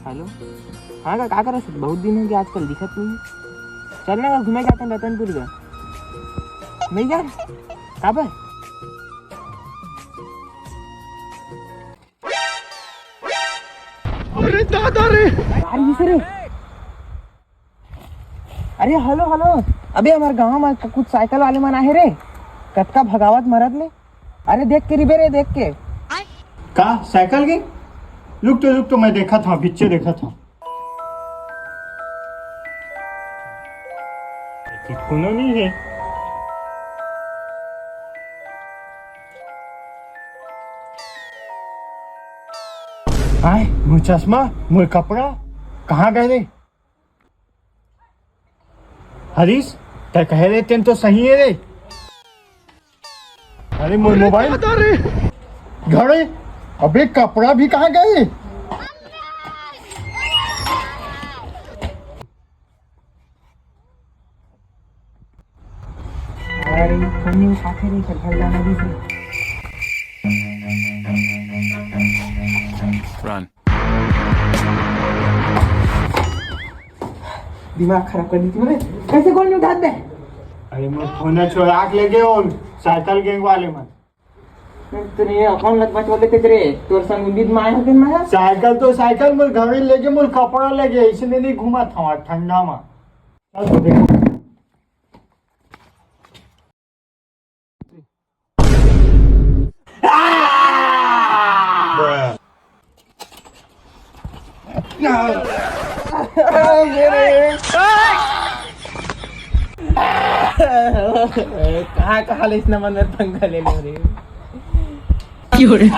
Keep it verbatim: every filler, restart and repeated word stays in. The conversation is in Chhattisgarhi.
हेलो। हाँ का, का करत हस? बहुत दिन हो गया, आजकल दिखत नहीं। चल ना, घूमे जाते हैं रतनपुर का। नहीं यार, काबर? अरे दादा रे। यार, ये से रे। अरे हेलो, हेलो। अबे, हमारे गांव में कुछ साइकिल वाले मन आहे रे, कतका भगावत मरत ले। अरे देख के रिबे रे, देख के। का साइकिल के? रुक तो, रुक तो, मैं देखत हूँ, पीछे देखत हूँ। कोनो नहीं है। आय, मोर चश्मा, मोर कपड़ा कहाँ गए रे? हरीश, तै कहे रे, तेन तो सही है रे। अरे, मोर मोबाइल, घड़ी, अबे कपड़ा भी कहाँ गए? अरे, फोन नहीं उठाते रे, चल, घर जाना भी। Run. दिमाग खराब कर दी तूने। कैसे कॉल नहीं उठाते? अरे, मोर फोन चोरा के ले गए और साइकिल गैंग वाले मन। तेरे अकाउंट लग बचवा लेते रे, तोर संग उम्मीद में आए होते ना। साइकिल तो साइकिल, मोर घड़ी ले गए, मोर कपड़ा ले गए, इसलिए नहीं घूमा था ठंडा में। चल तो देखो। कहाँ कहाँ ले इसने मन में पंगा ले ले रे। क्यों रे?